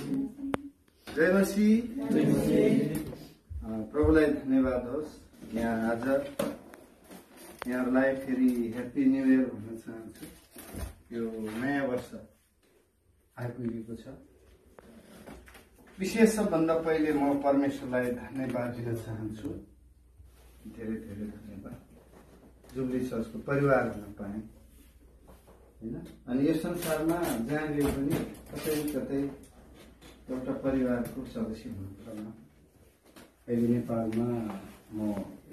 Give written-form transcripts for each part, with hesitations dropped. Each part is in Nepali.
जय मसीह। प्रभुलाई धन्यवाद होस्। यहाँ आज यहाँहरूलाई फेरि ह्याप्पी न्यू इयर भन्न चाहन्छु। यो नयाँ वर्ष आइपुगेको छ। विशेष सबभन्दा पहिले म परमेश्वरलाई धन्यवाद दिन चाहन्छु। धेरै धेरै धन्यवाद। जुबली चर्चको परिवार हुन पाएँ हैन। अनि यो संसारमा जहाँ गए पनि कतै कतै एउटा परिवारको सदस्य हुनुपर्छ। अहिले नेपालमा म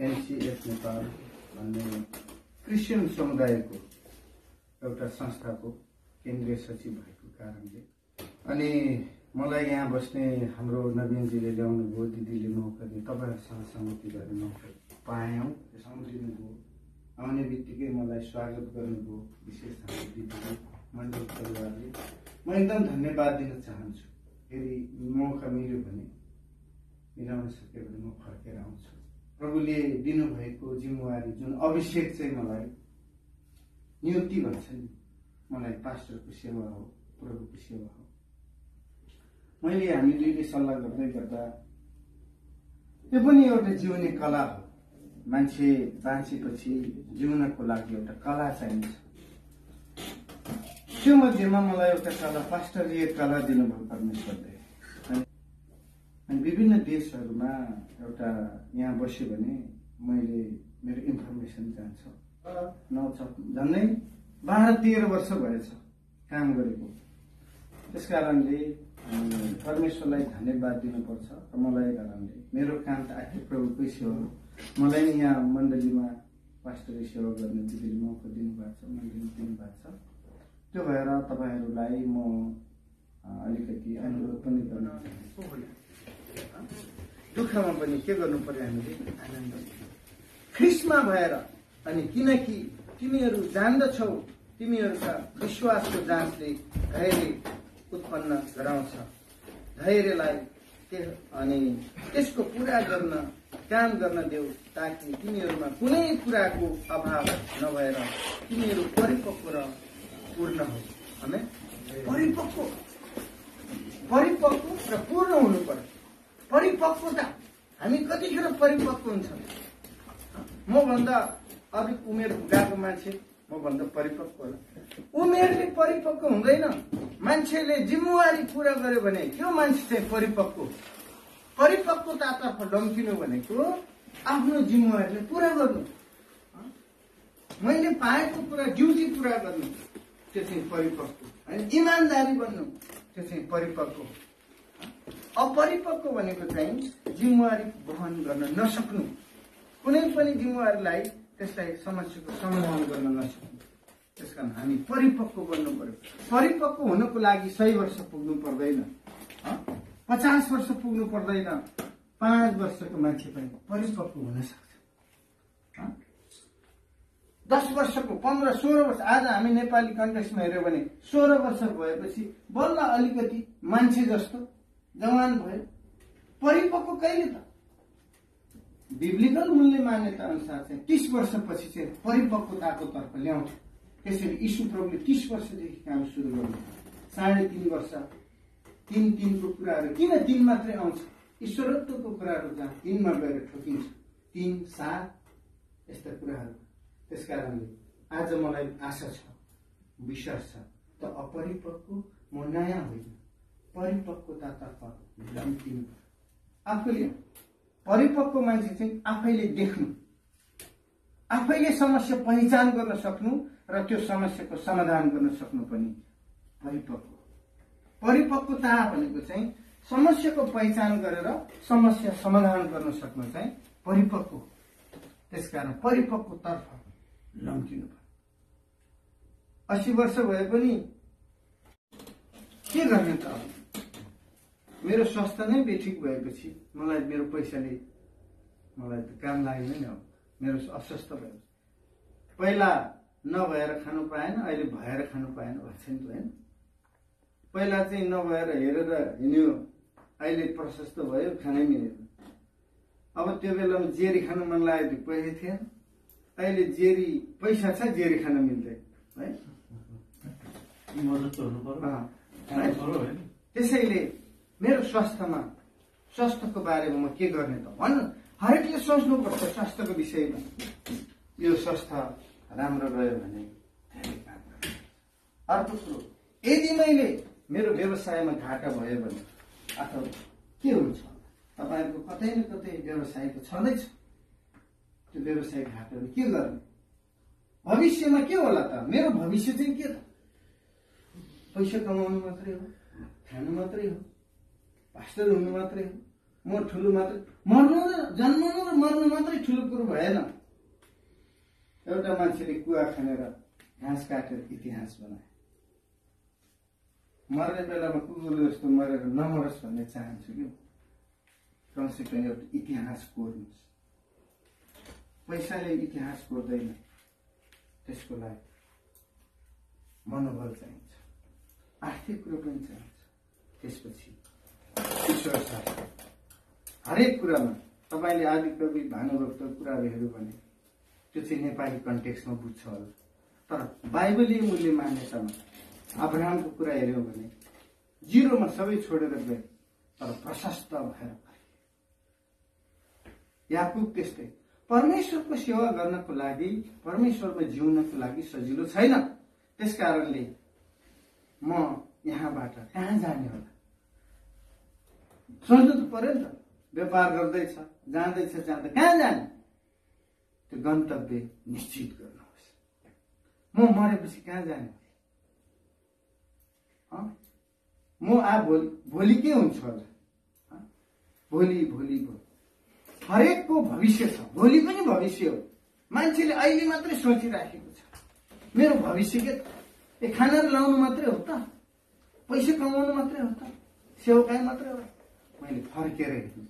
एनसीएफ नेपाल भन्ने क्रिस्चियन समुदायको एउटा संस्थाको केन्द्रीय सचिव भएको कारणले अनि मलाई यहाँ बस्ने हाम्रो नवीनजीले ल्याउनु भयो, दिदीले मौका दिए, तपाईँहरूसँग सङ्गति गर्ने मौका पायौँ। सम्झिनुभयो, आउने बित्तिकै मलाई स्वागत गर्नुभयो। विशेष हाम्रो दिदीले, मण्डल परिवारले म एकदम धन्यवाद दिन चाहन्छु। फेरि मौका मिल्यो भने मिलाउन सक्यो भने म फर्केर आउँछु। प्रभुले दिनुभएको जिम्मेवारी जुन अभिषेक चाहिँ मलाई नियुक्ति भन्छ नि, मलाई पास्टरको सेवा हो, प्रभुको सेवा हो। मैले हामी दुईले सल्लाह गर्दै गर्दा त्यो पनि एउटा जिउने कला हो। मान्छे बाँचेपछि जिउनको लागि एउटा कला चाहिन्छ। त्यो मध्येमा मलाई एउटा कला, पास्टरीय कला दिनुभयो परमेश्वरले। अनि विभिन्न देशहरूमा एउटा यहाँ बस्यो भने मैले मेरो इन्फर्मेसन जान्छ। झन्डै 12-13 वर्ष भएछ काम गरेको। त्यस कारणले परमेश्वरलाई धन्यवाद दिनुपर्छ। र मलाई कारणले मेरो काम त आखिर प्रभुकै सेवा हो। मलाई नि यहाँ मण्डलीमा पास्टरी सेवा गर्ने दिदीले मौका दिनुभएको छ, मण्डली दिनुभएको छ। त्यो भएर तपाईँहरूलाई म अलिकति अनुरोध पनि गर्न चाहन्छु। दुःखमा पनि के गर्नु पर्यो, हामीले आनन्द ख्रिस्टमा भएर। अनि किनकि तिमीहरू जान्दछौ तिमीहरूका विश्वासको जाँचले धैर्य उत्पन्न गराउँछ। धैर्यलाई अनि त्यसको पुरा गर्न काम गर्न देऊ, ताकि तिमीहरूमा कुनै कुराको अभाव नभएर तिमीहरू परिपक्व र पूर्ण हो। हमें परिपक्व र पूर्ण हुनु पर्यो। परिपक्वता, हामी कतिखेर परिपक्व हुन्छौँ? मभन्दा अलिक उमेर गएको मान्छे मभन्दा परिपक्व होला। उमेरले परिपक्व हुँदैन। मान्छेले जिम्मेवारी पूरा गर्यो भने त्यो मान्छे चाहिँ परिपक्व। परिपक्वतातर्फ डम्किनु भनेको आफ्नो जिम्मेवारीलाई पूरा गर्नु, मैले पाएको कुरा ड्युटी पूरा गर्नु, त्यो चाहिँ परिपक्व। अनि इमान्दारी बन्नु, त्यो चाहिँ परिपक्व। अपरिपक्व भनेको चाहिँ जिम्मेवारी वहन गर्न नसक्नु, कुनै पनि जिम्मेवारीलाई त्यसलाई समस्याको समाधान गर्न नसक्नु। त्यसकारण हामी परिपक्व बन्नु पर्यो। परिपक्व हुनको लागि 100 वर्ष पुग्नु पर्दैन, 50 वर्ष पुग्नु पर्दैन। 5 वर्षको मान्छे पनि परिपक्व हुन सक्छ। 10 वर्षको, 15, 16 वर्ष। आज हामी नेपाली कन्टेक्स्टमा हेर्यो भने 16 वर्ष भएपछि बल्ल अलिकति मान्छे जस्तो जवान भयो। परिपक्व कहिले त? बिब्लिकल मूल्य मान्यता अनुसार चाहिँ 30 वर्षपछि चाहिँ परिपक्वताको तर्फ ल्याउँछ। त्यसरी यीशु प्रभुले 30 वर्षदेखि काम सुरु गर्नु। 3.5 वर्ष 3-3को कुराहरू किन 3 मात्रै आउँछ? ईश्वरत्वको कुराहरू जहाँ 3मा गएर ठोकिन्छ, 3, 7 यस्ता कुराहरू। त्यसकारणले आज मलाई आशा छ, विश्वास छ, त अपरिपक्व म नयाँ होइन, परिपक्वतातर्फ लम्किनु। आफूले परिपक्व मान्छे चाहिँ आफैले देख्नु, आफैले समस्या पहिचान गर्न सक्नु र त्यो समस्याको समाधान गर्न सक्नु पनि परिपक्व। परिपक्वता भनेको चाहिँ समस्याको पहिचान गरेर समस्या समाधान गर्न सक्नु चाहिँ परिपक्व। त्यसकारण परिपक्वतर्फ लम्किनु पर्यो। 80 वर्ष भए पनि के गर्ने त? मेरो स्वास्थ्य नै बेठिक भएपछि मलाई मेरो पैसाले मलाई त काम लागेन नि। अब मेरो अस्वस्थ भयो। पहिला नभएर खानु पाएन, अहिले भएर खानु पाएन भन्छ नि त हैन। पहिला चाहिँ नभएर हेरेर हिँड्यो, अहिले प्रशस्त भयो, खानै मिलेन। अब त्यो बेलामा जेरी खानु मन लाग्यो, पैसा थिएन। अहिले जेरी पैसा छ, जेरी खान मिल्दैन है। त्यसैले मेरो स्वास्थ्यको बारेमा म के गर्ने त भन्नु। हरेकले सोच्नुपर्छ स्वास्थ्यको विषयमा। यो स्वास्थ्य राम्रो रह्यो भने धेरै काम गर्छ। अर्को कुरो, यदि मैले मेरो व्यवसायमा घाटा भयो भने अथवा के हुन्छ, तपाईँहरूको कतै न कतै व्यवसाय त छँदैछ, त्यो व्यवसाय घाटाहरू के गर्ने? भविष्यमा के होला त? मेरो भविष्य चाहिँ के त? पैसा कमाउनु मात्रै हो, खानु मात्रै हो, पास्टर हुनु मात्रै हो, म ठुलो मात्रै, मर्नु र जन्मनु र मर्नु मात्रै ठुलो कुरो भएन। एउटा मान्छेले कुवा खनेर घाँस काटेर इतिहास बनाए। मर्ने बेलामा कुकुर जस्तो मरेर नमरोस् भन्ने चाहन्छु कि कमसेकम एउटा इतिहास कोर्नुहोस्। पैसाले इतिहास कोर्दैन, त्यसको लागि मनोबल चाहिन्छ, आर्थिक कुरो पनि चाहिन्छ, त्यसपछि ईश्वर शास्त्र हरेक कुरामा। तपाईँले आदिकवि भानुभक्तको कुराहरू हेर्नु भने त्यो चाहिँ नेपाली कन्टेक्स्टमा बुझ्छ होला, तर बाइबलीय मूल्य मान्यतामा अब्राहमको कुरा हेऱ्यौँ भने जिरोमा सबै छोडेर गए, तर प्रशस्त भएर गए। याकुब त्यस्तै, परमेश्वरको सेवा गर्नको लागि, परमेश्वरमा जिउनको लागि सजिलो छैन। त्यसकारणले म यहाँबाट कहाँ जाने होला? सोच्नु त पर्यो नि त। व्यापार गर्दैछ, जाँदैछ, कहाँ जाने? त्यो गन्तव्य निश्चित गर्नुहोस्। म मरेपछि कहाँ जाने? म भोलि के हुन्छ होला? भोलि हरेकको भविष्य छ, भोलि पनि भविष्य हो। मान्छेले अहिले मात्रै सोचिराखेको छ मेरो भविष्य के? खाना लाउनु मात्रै हो त? पैसा कमाउनु मात्रै हो त? सेवाकाई मात्रै हो? मैले फर्केर हेर्नु।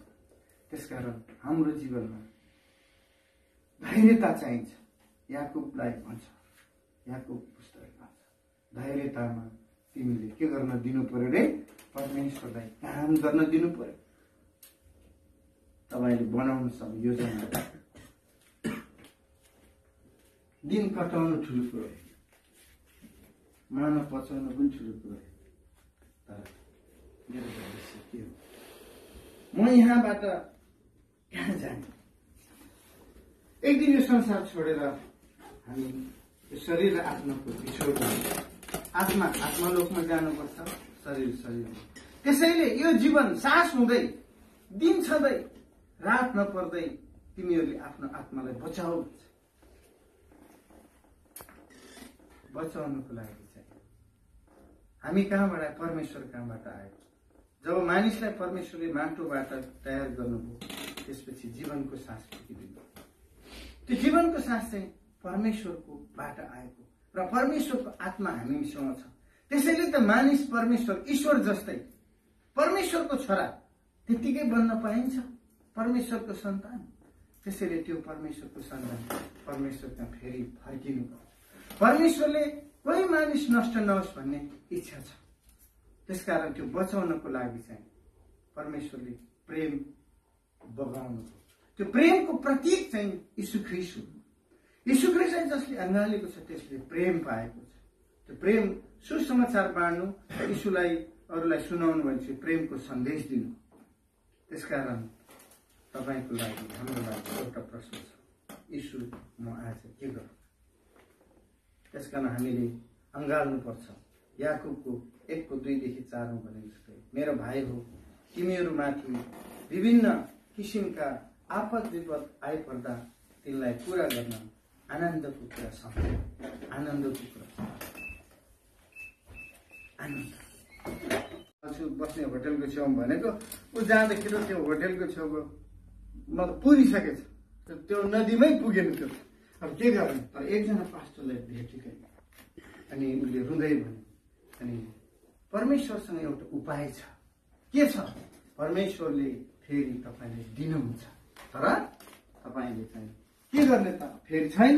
त्यसकारण हाम्रो जीवनमा धैर्यता चाहिन्छ। याकुबलाई भन्छ, याकुब पुस्तकले भन्छ, धैर्यतामा तिमीले के गर्न दिनु पर्यो रे? परमेश्वरलाई काम गर्न दिनु पर्यो। तपाईँले बनाउनु सक्ने योजना, दिन कटाउनु ठुलो कुरो हो, मानव बचाउनु पनि ठुलो कुरो हो। तर मेरो भविष्य के हो? म यहाँबाट कहाँ जाने? एक दिन यो संसार छोडेर हामी यो शरीर र आत्माको बिछोड गर्छ। आत्मालोकमा जानुपर्छ, शरीर। त्यसैले यो जीवन सास हुँदै, दिन छँदै, रात नपर्दै तिमीहरूले आफ्नो आत्मालाई बचाऊ। बचाउनको लागि चाहिँ हामी कहाँबाट? परमेश्वर कहाँबाट आयो? जब मानिसलाई परमेश्वरले माटोबाट तयार गर्नुभयो, त्यसपछि जीवनको सास फुकिदिनु। त्यो जीवनको सास चाहिँ परमेश्वरको बाट आएको र परमेश्वरको आत्मा हामीसँग छ। त्यसैले त मानिस परमेश्वर, ईश्वर जस्तै परमेश्वरको छोरा त्यतिकै बन्न पाइन्छ, परमेश्वरको सन्तान। त्यसैले त्यो परमेश्वरको सन्तान परमेश्वरका फेरि फर्किनुपर्छ। परमेश्वरले कोही मानिस नष्ट नहोस् भन्ने इच्छा छ। त्यसकारण त्यो बचाउनको लागि चाहिँ परमेश्वरले प्रेम बगाउनु। त्यो प्रेमको प्रतीक चाहिँ यीशु ख्रीष्ट हो। यीशु ख्रीष्ट जसले अँगालेको छ त्यसले प्रेम पाएको छ। त्यो प्रेम सुसमाचार बाँड्नु, यीशुलाई अरूलाई सुनाउनु भनेपछि प्रेमको सन्देश दिनु। त्यसकारण तपाईँको लागि, हाम्रो लागि एउटा प्रश्न छ, यीशु म आज के गरौँ? त्यसकारण हामीले अँगाल्नुपर्छ। याकुबको 1:2-4 भने जस्तै, मेरो भाइ हो, तिमीहरूमाथि विभिन्न किसिमका आपद विपद आइपर्दा तिनलाई पूरा गर्न आनन्दको कुरा सम्झ। आनन्दको कुरा बस्ने होटेलको छेउमा भनेको ऊ जाँदाखेरि त्यो होटेलको छेउको मतलब पुगिसकेछ, त्यो नदीमै पुगेन। त्यो अब के गर्ने? तर एकजना पास्टरलाई भेटेको अनि उसले रुँदै भन्यो, अनि परमेश्वरसँग एउटा उपाय छ। के छ? परमेश्वरले फेरि तपाईँले दिनुहुन्छ, तर तपाईँले चाहिँ के गर्ने त? फेरि छैन।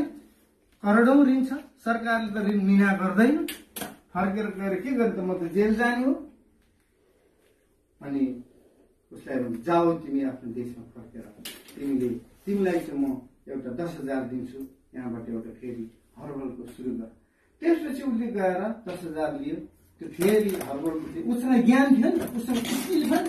करोडौं ऋण छ, सरकारले त ऋण मिना गर्दैन। फर्केर गएर के गर्ने त? म त जेल जाने हो। अनि उसलाई भन्नु, जाऊ तिमी आफ्नो देशमा फर्केर, तिमीलाई चाहिँ म एउटा 10,000 दिन्छु, यहाँबाट एउटा फेरि हर्बलको सुरु गर। त्यसपछि उसले गएर 10,000 लियो। त्यो फेरि हर्बलको उसँग ज्ञान थियो नि, उसँग स्किल छ नि,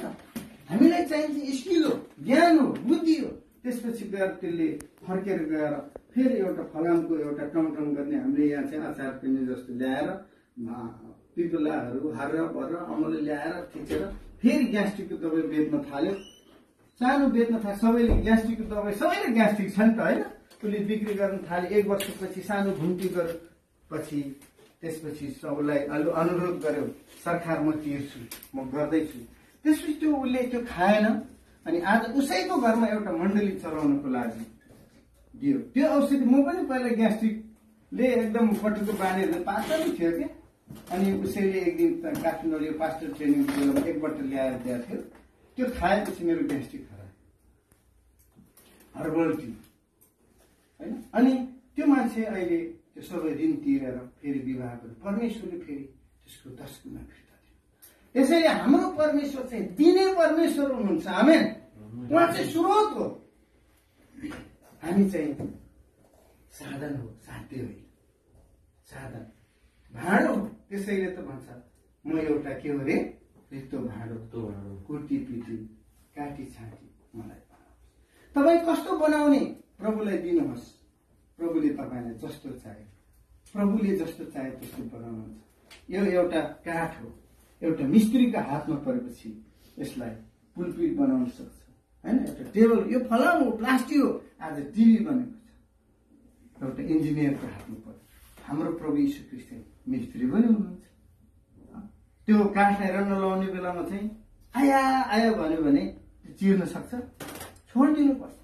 ज्ञान हो, बुद्धि हो। त्यसपछि गएर त्यसले फर्केर गएर फेरि एउटा फलामको एउटा टमटम गर्ने हामीले यहाँ चाहिँ अचार पिन्ने जस्तो ल्याएर पिपलाहरू हर भर अमलो ल्याएर थिचेर फेरि ग्यास्ट्रिकको दबाई बेच्न थाल्यो। सानो बेच्न थाल्यो, सबैले ग्यास्ट्रिकको दबाई, सबैले ग्यास्ट्रिक छ नि त होइन, उसले बिक्री गर्न थाल्यो। 1 वर्षपछि सानो घुम्ती गर्यो, पछि त्यसपछि सबैलाई अनुरोध गर्यो, सरकार म तिर्छु, म गर्दैछु। त्यसपछि त्यो उसले त्यो खाएन अनि आज उसैको घरमा एउटा मण्डली चलाउनको लागि दियो त्यो औषधि। म पनि पहिला ग्यास्ट्रिकले एकदम पटुको बाँधेर पातलो थियो क्या, अनि उसैले एक दिन काठमाडौँ यो पास्टर ट्रेनिङ बेलामा 1 बोतल ल्याएर दिएको थियो। त्यो खाएपछि मेरो ग्यास्ट्रिक हरायो, हर्बल टी होइन। अनि त्यो मान्छे अहिले त्यो सबै ऋण तिरेर फेरि विवाह गर्यो, परमेश्वरले फेरि त्यसको 10 गुणा फिर्ता दियो। त्यसैले हाम्रो परमेश्वर चाहिँ दिने परमेश्वर हुनुहुन्छ। आमेन। उहाँ चाहिँ स्रोत हो, हामी चाहिँ साधन हो, साध्य होइन, साधन भाँडो हो। त्यसैले त भन्छ म एउटा के हो रे, रित्तो भाँडो, कुटी पिटी काटी छाटी मलाई बनाउनुहोस्। तपाईँ कस्तो बनाउने प्रभुलाई दिनुहोस्, प्रभुले तपाईँलाई जस्तो चाहे, प्रभुले जस्तो चाहे त्यस्तो बनाउनुहुन्छ। यो एउटा काठ हो, एउटा मिस्त्रीका हातमा परेपछि यसलाई पुलपिट बनाउन सक्छ होइन। एउटा टेबल, यो फलाम हो, प्लास्टिक हो, आज टिभी बनेको छ, एउटा इन्जिनियरको हातमा पर्यो। हाम्रो प्रभु यीशु ख्रीष्ट मिस्त्री पनि हुनुहुन्छ। त्यो काठलाई रङ लगाउने बेलामा चाहिँ आयो भन्यो भने चिर्न सक्छ, छोडिदिनुपर्छ।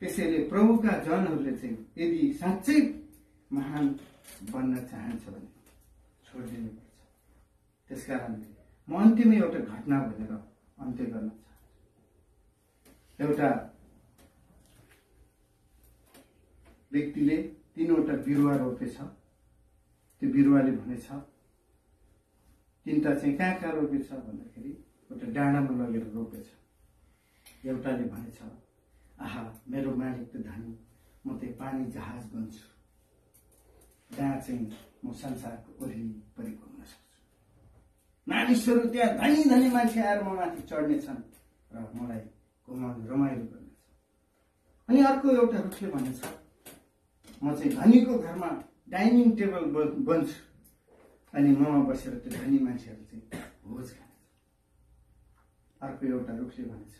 त्यसैले प्रभुका जनहरूले चाहिँ यदि साँच्चै महान बन्न चाहन्छ भने छोडिदिनुपर्छ। त्यसकारणले म अन्त्यमै एउटा घटना भनेर अन्त्य गर्न चाहन्छु। एउटा व्यक्तिले 3वटा बिरुवा रोपेछ। त्यो बिरुवाले भनेछ, 3टा चाहिँ कहाँ रोपेछ भन्दाखेरि एउटा डाँडामा लगेर रोपेछ। एउटाले भनेछ, आहा मेरो मालिक त धनी, म चाहिँ पानी जहाज बन्छु, जहाँ चाहिँ म संसारको वरिपरि घुम्न सक्छु। मानिसहरू त्यहाँ धनी धनी मान्छे आएर म माथि चढ्नेछन् र मलाई घुमाउनु रमाइलो गर्नेछ। अनि अर्को एउटा रुखले भनेछ, म चाहिँ धनीको घरमा डाइनिङ टेबल बन्छु अनि ममा बसेर त्यो धनी मान्छेहरू चाहिँ भोज खानेछ। अर्को एउटा रुखले भनेछ,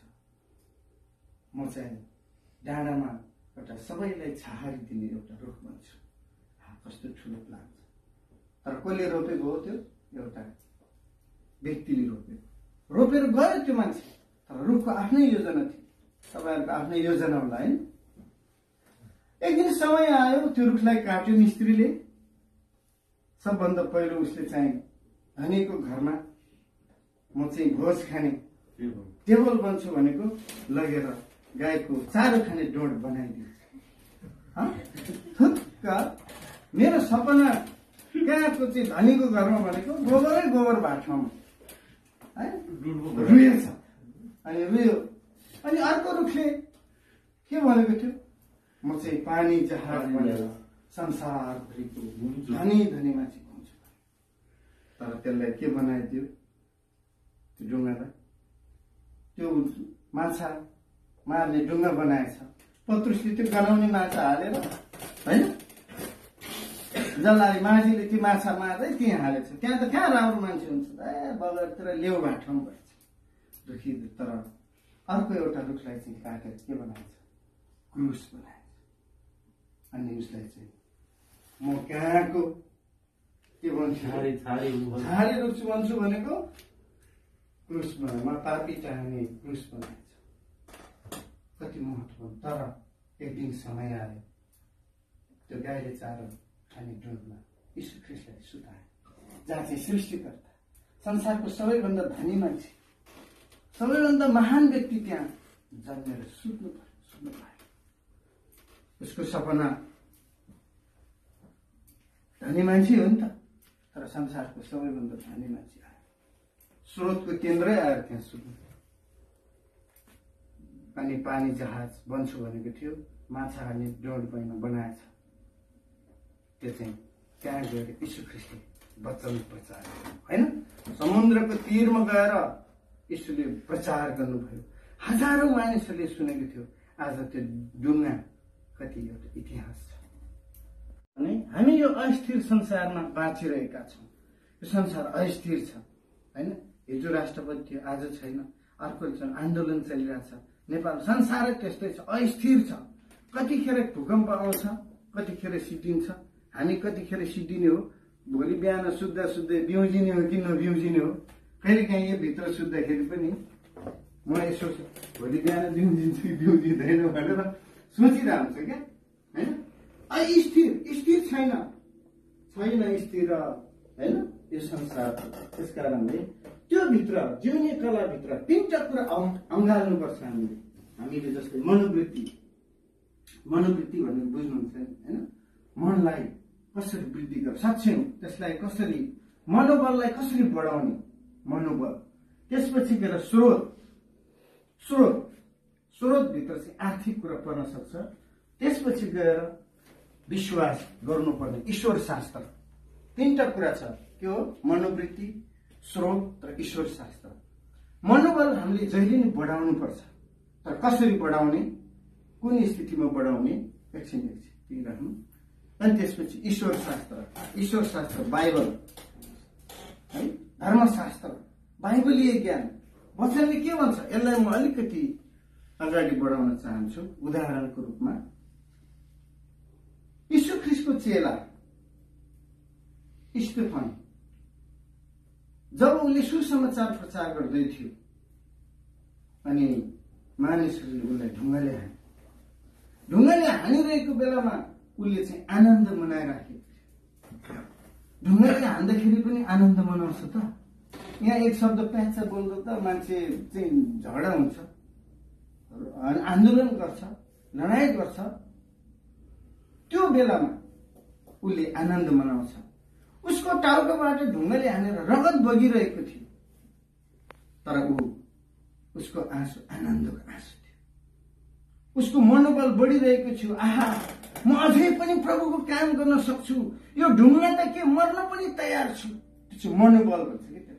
म चाहिँ डाँडामा एउटा सबैलाई छहारी दिने एउटा रुख बन्छु। कस्तो ठुलो प्लान छ। तर कसले रोपेको हो? त्यो एउटा व्यक्तिले रोपेर गयो त्यो मान्छे। तर रुखको आफ्नै योजना थियो, तपाईँहरूको आफ्नै योजना होला होइन। एक दिन समय आयो, त्यो रुखलाई काट्यो मिस्त्रीले। सबभन्दा पहिलो उसले चाहिँ धनीको घरमा म चाहिँ भोज खाने टेबल बन्छु भनेको लगेर गाईको चारो खाने डोड बनाइदिन्छ। मेरो सपना कहाँको चाहिँ धनीको घरमा भनेको गोबरै गोबर भएको ठाउँमा है रुएछ। अनि रुयो। अनि अर्को रुखले के भनेको थियो, म चाहिँ पानी जहाज बनेर संसारभरिको धनी धनी मान्छे हुन्छु। तर त्यसलाई के बनाइदियो, त्यो ढुङ्गालाई, त्यो माछा मार्ने ढुङ्गा बनाएछ। पत्रुसले त्यो गनाउने माछा हालेर होइन, जसलाई माझीले त्यो माछा मार्दै त्यहाँ हालेछ। त्यहाँ त कहाँ राम्रो मान्छे हुन्छ, बगरतिर लेउ भाटमा भएछ दुखी। तर अर्को एउटा रुखलाई चाहिँ काटेर के बनाएछ, क्रुस बनाएछ। अनि उसलाई चाहिँ म कहाँको के भन्छु, छारी रुख भन्छु भनेको क्रुस बनाए, म पापी चाहने क्रुस बनाएछ। कति महत्त्वपूर्ण। तर एक दिन समय आयो, त्यो गाईले चारो खाने डोडमा यीशु ख्रीष्टलाई सुताए, जहाँ चाहिँ सृष्टिकर्ता, संसारको सबैभन्दा धनी मान्छे, सबैभन्दा महान व्यक्ति त्यहाँ जन्मेर सुत्नु पायो। उसको सपना धनी मान्छे हो नि त, तर संसारको सबैभन्दा धनी मान्छे आयो, स्रोतको केन्द्रै आयो त्यहाँ सुत्नु। अनि पानी जहाज बन्छु भनेको थियो, माछा हाल्ने डोड बनाएछ। त्यो चाहिँ त्यहाँ गएर यीशु ख्रीष्टले वचन प्रचार होइन, समुद्रको तीरमा गएर यीशुले प्रचार गर्नुभयो। हजारौं मानिसहरूले सुनेको थियो। आज त्यो ढुङ्गा कति एउटा इतिहास छ। अनि हामी यो अस्थिर संसारमा बाँचिरहेका छौँ। यो संसार अस्थिर छ हैन। हिजो राष्ट्रपति थियो, आज छैन, अर्को आन्दोलन चलिरहेछ। नेपाल संसारै त्यस्तै छ, अस्थिर छ। कतिखेर भूकम्प आउँछ, कतिखेर सिद्धिन्छ। हामी कतिखेर सिद्धिने हो, भोलि बिहान सुत्दा सुत्दै बिउजिने हो कि नबिउजिने हो। कहिले काहीँ यो भित्र सुत्दाखेरि पनि म यसो भोलि बिहान बिउजिन्छु कि बिउजिँदैन भनेर सोचिरहेको हुन्छ क्या होइन। स्थिर स्थिर छैन स्थिर होइन यो संसार। त्यस कारणले त्यो भित्र जिउने कलाभित्र तीनटा कुरा अँगाल्नुपर्छ हामीले जस्तै मनोवृत्ति भनेर बुझ्नुहुन्छ होइन। मनलाई कसरी वृद्धि गर सक्छौँ, त्यसलाई कसरी मनोबललाई कसरी बढाउने मनोबल। त्यसपछि गएर स्रोतभित्र चाहिँ आर्थिक कुरा पर्न सक्छ। त्यसपछि गएर विश्वास गर्नुपर्ने ईश्वर शास्त्र। तीनटा कुरा छ, के हो? मनोवृत्ति, स्रोत र ईश्वर शास्त्र। मनोबल हामीले जहिले नै बढाउनु पर्छ, तर कसरी बढाउने, कुन स्थितिमा बढाउने एकछिन राख्नु। अनि त्यसपछि ईश्वर शास्त्र बाइबल है, धर्मशास्त्र, बाइबलीय ज्ञान। वचनले के भन्छ यसलाई म अलिकति अगाडि बढाउन चाहन्छु। उदाहरणको रूपमा यीशु ख्रीष्टको चेला स्टेफन जब उसले सुसमाचार प्रचार गर्दै थियो अनि मानिसहरूले उसलाई ढुङ्गाले हानिरहेको बेलामा उसले चाहिँ आनन्द मनाइराखेको थियो। ढुङ्गाले हान्दाखेरि पनि आनन्द मनाउँछ त? यहाँ एक शब्द प्याच्चा बोल्दा त मान्छे चाहिँ झगडा हुन्छ, आन्दोलन गर्छ, लडाइँ गर्छ। त्यो बेलामा उसले आनन्द मनाउँछ। उसको टाउकोबाट ढुङ्गाले हानेर रगत बगिरहेको थियो, तर उसको आँसु आनन्दको आँसु थियो। उसको मनोबल बढिरहेको थियो। आहा, म अझै पनि प्रभुको काम गर्न सक्छु, यो ढुङ्गा त के मर्न पनि तयार छु। त्यो चाहिँ मनोबल भन्छ कि त्यसलाई।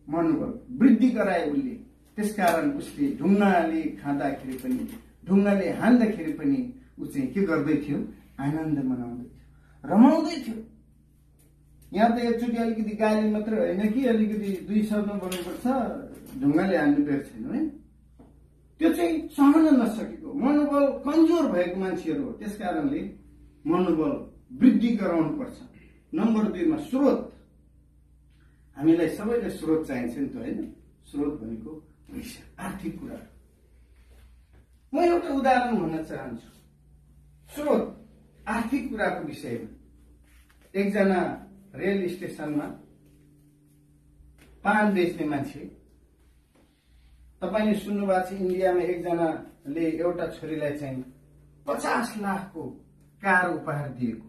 मनोबल वृद्धि गराए उसले। त्यसकारण उसले ढुङ्गाले खाँदाखेरि पनि, ढुङ्गाले हान्दाखेरि पनि ऊ चाहिँ के गर्दै थियो? आनन्द मनाउँदै थियो, रमाउँदै थियो। यहाँ त एकचोटि अलिकति गाली मात्र होइन कि अलिकति दुई शब्द बोल्नुपर्छ, ढुङ्गाले हान्नु बेर छैन है। त्यो चाहिँ सहन नसकेको, मनोबल कमजोर भएको मान्छेहरू हो। त्यस कारणले मनोबल वृद्धि गराउनु पर्छ। नम्बर 2 मा स्रोत। हामीलाई सबैलाई स्रोत चाहिन्छ नि त होइन। स्रोत भनेको पैसा, आर्थिक कुरा। म एउटा उदाहरण भन्न चाहन्छु। स्रोत आर्थिक कुराको विषयमा एकजना रेल स्टेसनमा पान बेच्ने मान्छे, तपाईले सुन्नुभएको छ इन्डियामा एकजनाले एउटा छोरीलाई चाहिँ 50 लाखको कार उपहार दिएको।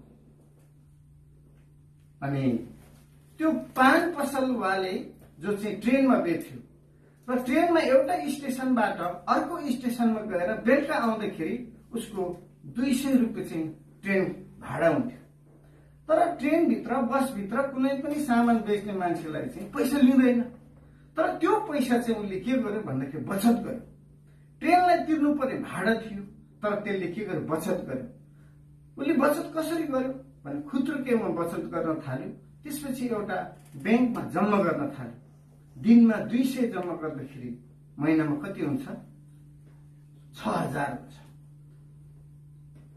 अनि त्यो पान पसलवाले जो चाहिँ ट्रेनमा बेच्थ्यो र ट्रेनमा एउटा स्टेसनबाट अर्को स्टेसनमा गएर बेलुका आउँदाखेरि उसको 200 रुपियाँ चाहिँ ट्रेन भाडा हुन्थ्यो। तर ट्रेनभित्र बसभित्र कुनै पनि सामान बेच्ने मान्छेलाई चाहिँ पैसा लिँदैन। तर त्यो पैसा चाहिँ उसले के गर्यो भन्दाखेरि बचत गर्यो। ट्रेनलाई तिर्नु पर्ने भाडा थियो, तर त्यसले के गर्यो? बचत गर्यो। उसले बचत कसरी गर्यो भने खुद्रो केमा बचत गर्न थाल्यो। त्यसपछि एउटा ब्याङ्कमा जम्मा गर्न थाल्यो। दिनमा 200 जम्मा गर्दाखेरि महिनामा कति हुन्छ? 6000 हुन्छ।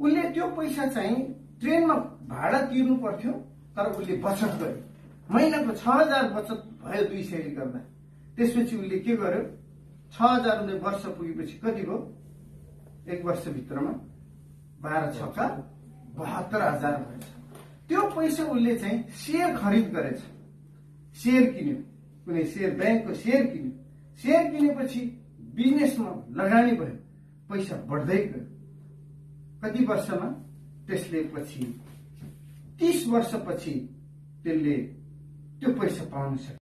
उसले त्यो पैसा चाहिँ ट्रेनमा भाडा तिर्नु पर्थ्यो, तर उसले बचत गर्यो। महिनाको 6000 बचत भयो 200 ले गर्दा। त्यसपछि उसले के गर्यो? 6000 ले वर्ष पुगेपछि कति भयो? एक वर्षभित्रमा 12 छक्का 72000 भएछ। त्यो पैसा उसले चाहिँ शेयर खरिद गरेछ। शेयर किन्यो, कुनै शेयर ब्याङ्कको शेयर किन्यो। शेयर किनेपछि बिजनेसमा लगानी भयो, पैसा बढ्दै गयो। कति वर्षमा? त्यसले पछि 30 वर्षपछि त्यसले त्यो पैसा पाउन सक्यो।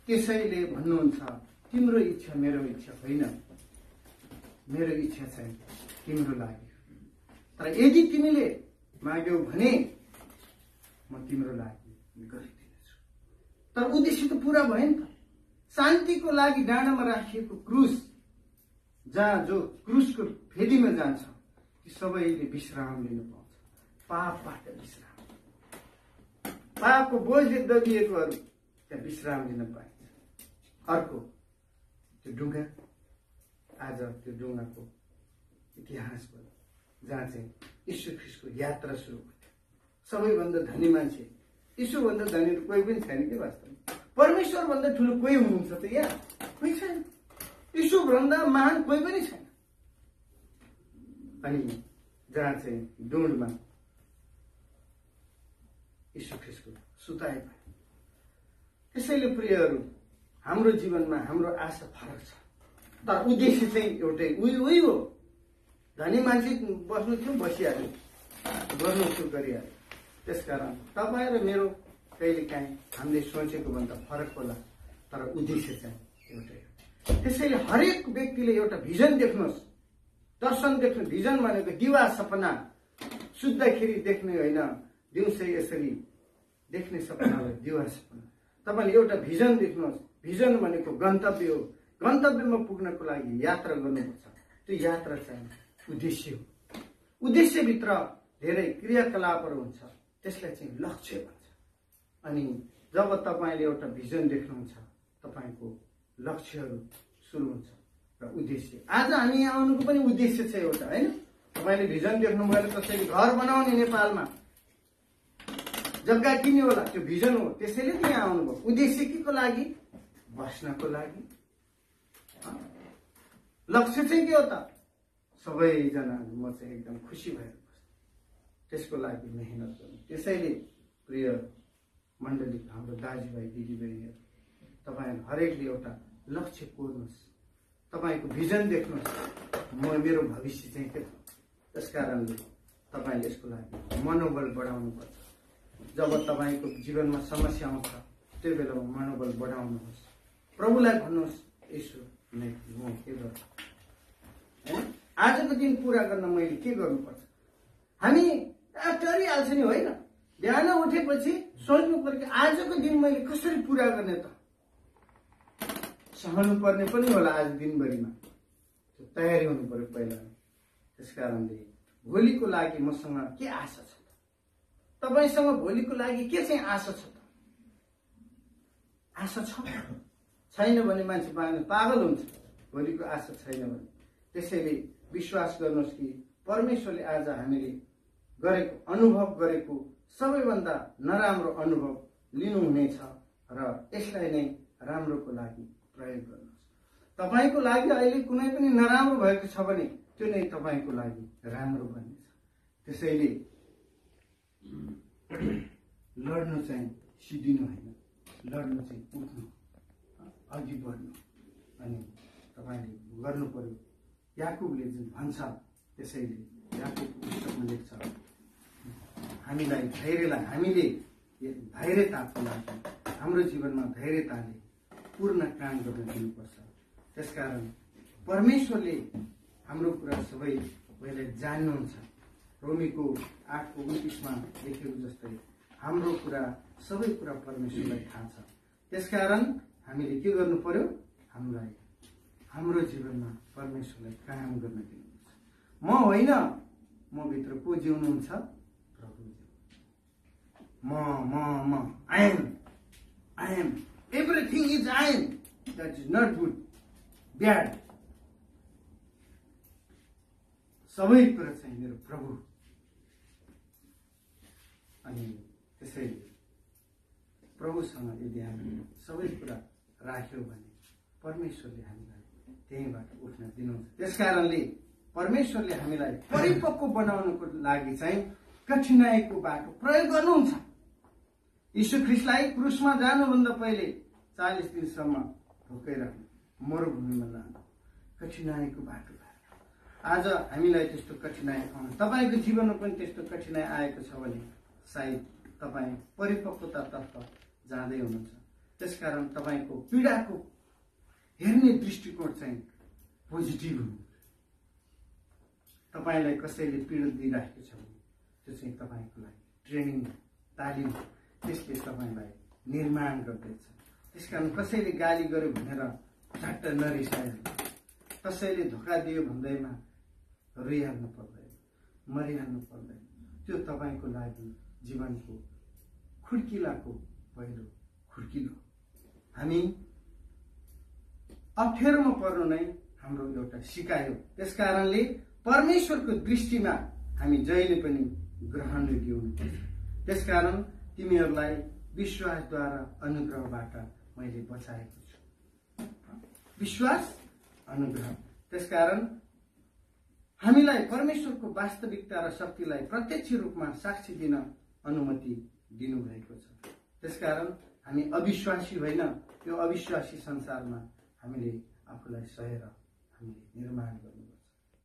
त्यसैले भन्नुहुन्छ तिम्रो इच्छा मेरो इच्छा होइन, मेरो इच्छा चाहिँ तिम्रो लागि। तर यदि तिमीले माग्यौ भने म तिम्रो लागि गरिदिनेछु। तर उद्देश्य त पूरा भयो नि त। शान्तिको लागि डाँडामा राखिएको क्रुस, जहाँ जो क्रुसको फेदीमा जान्छ ती सबैले विश्राम लिनु पाउँछ। पापबाट विश्राम, पापको बोझले दबिएकोहरू त्यहाँ विश्राम लिन पाइन्छ। अर्को त्यो ढुङ्गा, आज त्यो ढुङ्गाको इतिहास भयो जहाँ चाहिँ यीशु ख्रीष्टको यात्रा सुरु भयो। सबैभन्दा धनी मान्छे, यीशुभन्दा धनी त कोही पनि छैन के वास्तवमा। परमेश्वरभन्दा ठुलो कोही हुनुहुन्छ त यहाँ? कोही छैन। यीशुभन्दा महान कोही पनि छैन। अनि जहाँ चाहिँ डुँडमा यीशु ख्रीष्टको सुताइ भयो। त्यसैले प्रियहरू, हाम्रो जीवनमा हाम्रो आशा फरक छ, तर उद्देश्य चाहिँ एउटै उही हो। धनी मान्छे बस्नु थियो, बसिहाल्यो, गर्नु थियो, गरिहाल्यो। त्यसकारण तपाईँ र मेरो कहिलेकाहीँ हामीले सोचेको भन्दा फरक होला, तर उद्देश्य चाहिँ एउटै हो। त्यसैले हरेक व्यक्तिले एउटा भिजन देख्नुहोस्, दर्शन देख्नु। भिजन भनेको दिवा सपना, सुत्दाखेरि देख्ने होइन, दिउँसै यसरी देख्ने सपनालाई दिवा सपना। तपाईँले एउटा भिजन देख्नुहोस्। भिजन भनेको गन्तव्य हो। गन्तव्यमा पुग्नको लागि यात्रा गर्नुपर्छ। त्यो यात्रा चाहिँ उद्देश्य हो। उद्देश्यभित्र धेरै क्रियाकलापहरू हुन्छ, त्यसलाई चाहिँ लक्ष्य भन्छ। अनि जब तपाईँले एउटा भिजन देख्नुहुन्छ, तपाईँको लक्ष्यहरू सुरु हुन्छ र उद्देश्य। आज हामी यहाँ आउनुको पनि उद्देश्य छ एउटा, होइन? तपाईँले भिजन देख्नुभयो, कसैले घर बनाउने नेपालमा जग्गा किन्यो होला, त्यो भिजन हो। त्यसैले त यहाँ आउनुभयो। उद्देश्य के को लागि? बस्नको लागि। लक्ष्य चाहिँ के हो त? सबैजना म चाहिँ एकदम खुसी भएर बस्छु, त्यसको लागि मेहनत गर्नु। त्यसैले प्रिय मण्डली, हाम्रो दाजुभाइ दिदीबहिनीहरू, तपाईँहरू हरेकले एउटा लक्ष्य कोर्नुहोस्, तपाईँको भिजन देख्नुहोस्। मेरो भविष्य चाहिँ के छ? त्यसकारणले तपाईँले यसको लागि मनोबल बढाउनुपर्छ। जब तपाईँको जीवनमा समस्या आउँछ, त्यो बेलामा मनोबल बढाउनुहोस्। प्रभुलाई भन्नुहोस्, यसो म के गर्छु? आजको दिन पूरा गर्न मैले के गर्नुपर्छ? हामी टरिहाल्छ नि, होइन? बिहान उठेपछि सोच्नु पर्यो, आजको दिन मैले कसरी पूरा गर्ने त? सहनु पर्ने पनि होला आज दिनभरिमा, त्यो तयारी हुनु पर्यो पहिला। त्यसकारणले भोलिको लागि मसँग के आशा छ? तपाईसँग भोलिको लागि के चाहिँ आशा छ त? आशा छ? छैन भने मान्छे पागल हुन्छ। भोलिको आशा छैन भने। त्यसैले विश्वास गर्नुहोस् कि परमेश्वरले आज हामीले गरेको, अनुभव गरेको सबैभन्दा नराम्रो अनुभव लिनुहुनेछ र यसलाई नै राम्रोको लागि प्रयोग गर्नुहोस्। तपाईँको लागि अहिले कुनै पनि नराम्रो भएको छ भने त्यो नै तपाईँको लागि राम्रो बन्नेछ। त्यसैले लड्नु चाहिँ सिद्धिनु होइन, लड्नु चाहिँ उठ्नु, अघि बढ्नु। अनि तपाईँले गर्नु पर्यो। याकुबले जुन भन्छ, त्यसैले याकुबको पुस्तकमा लेख्छ, हामीलाई हामीले धैर्यताको लागि हाम्रो जीवनमा धैर्यताले पूर्ण काम गर्न दिनुपर्छ। त्यसकारण परमेश्वरले हाम्रो कुरा सबै पहिले जान्नुहुन्छ। रोमीको 8:29 लेखेको जस्तै हाम्रो कुरा, सबै कुरा परमेश्वरलाई थाहा छ। त्यसकारण हामीले के गर्नु पर्यो? हाम्रो जीवनमा परमेश्वरलाई काम गर्न दिनुपर्छ। म होइन, म भित्र को जिउनुहुन्छ? प्रभु। I am everything is I am, that is not good, bad. सबै कुरा चाहिँ मेरो प्रभु। अनि त्यसैले प्रभुसँग यदि हामीले सबै कुरा राख्यौँ भने परमेश्वरले हामीलाई त्यहीँबाट उठ्न दिनुहुन्छ। त्यसकारणले परमेश्वरले हामीलाई परिपक्व बनाउनको लागि चाहिँ कठिनाइको बाटो प्रयोग गर्नुहुन्छ। यीशु ख्रीष्टलाई क्रुसमा जानुभन्दा पहिले 40 दिनसम्म भोकै राख्नु, मरुभूमिमा लानु, कठिनाइको बाटो भएर। आज हामीलाई त्यस्तो कठिनाइ आउनु, तपाईँको जीवनमा पनि त्यस्तो कठिनाइ आएको छ भने सायद तपाईँ परिपक्वतातर्फ जाँदै हुनुहुन्छ। त्यसकारण तपाईँको पीडाको हेर्ने दृष्टिकोण चाहिँ पोजिटिभ हुनु। तपाईँलाई कसैले पीडा दिइराखेको छ भने त्यो चाहिँ तपाईँको लागि ट्रेनिङ, तालिम, त्यसले तपाईँलाई निर्माण गर्दैछ। त्यसकारण कसैले गाली गर्यो भनेर झट्ट नरिसायो, कसैले धोका दियो भन्दैमा रोइहाल्नु पर्दैन, मरिहाल्नु पर्दैन। त्यो तपाईको लागि जीवनको खुड्किलाको पहिलो खुड्किलो। हामी अप्ठ्यारोमा पर्नु नै हाम्रो एउटा सिकाइ हो। त्यसकारणले परमेश्वरको दृष्टिमा हामी जहिले पनि ग्रहणयोग्य हुनुपर्छ। त्यसकारण तिमीहरूलाई विश्वासद्वारा अनुग्रहबाट मैले बचाएको छु। विश्वास, अनुग्रह। त्यसकारण हामीलाई परमेश्वरको वास्तविकता र शक्तिलाई प्रत्यक्ष रूपमा साक्षी दिन अनुमति दिनुभएको छ। त्यसकारण हामी अविश्वासी होइन, यो अविश्वासी संसारमा हामीले आफूलाई सहेर हामीले निर्माण गर्नुपर्छ।